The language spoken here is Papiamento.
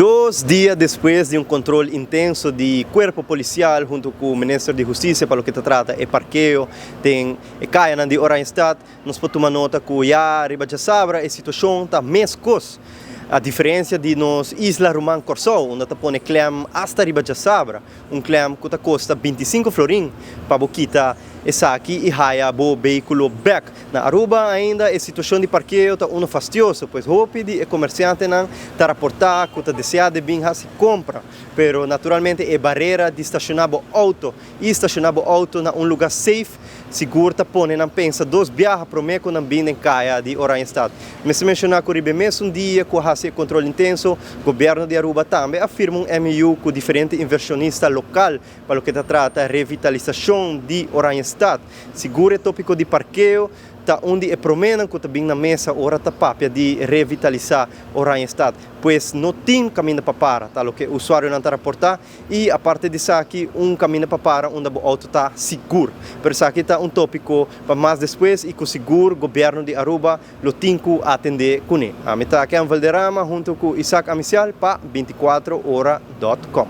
2 dia despues di un control intenso di cuerpo policial hunto cu Minister di Husticia pa loke ta trata e parkeo den e caya di Oranjestad, nos por tuma nota cu ya riba diasabra e situacion ta mescos. A diferencia di nos isla ruman Corsou, unda ta pone klem hasta riba diasabra, un klem cu ta costa 25 florin pa kita esaki y haya bo vehiculo back. Na Aruba ainda e situacion di parkeo ta uno fastioso, pues hopi di e comerciantenan ta raporta cu ta desea di bin haci compra, pero naturalmente e barera di staciona bo auto y staciona bo auto na un lugar safe, sigur ta pone nan pensa dos biaha prome cu nan bin den caya di Oranjestad. Mester menciona cu riba mesun dia cu a haci control intenso, gobierno di Aruba tambe a firma un MOU cu diferente inversionista local pa loke ta trata revitalisacion di Oranjestad. Sigur e topico di parkeo ta un di e promenan cu ta bin na mesa ora ta papia di revitalisa Oranjestad. Pues no tin caminda pa para, ta loke usuarionan ta raporta, y aparte di esaki un caminda pa para unda e auto ta sigur. Pero esaki ta un topico pa mas despues y cu sigur gobierno di Aruba lo tin cu atende cune. Ami ta Ken Valderrama hunto cu Isaac Amicial pa 24ora.com.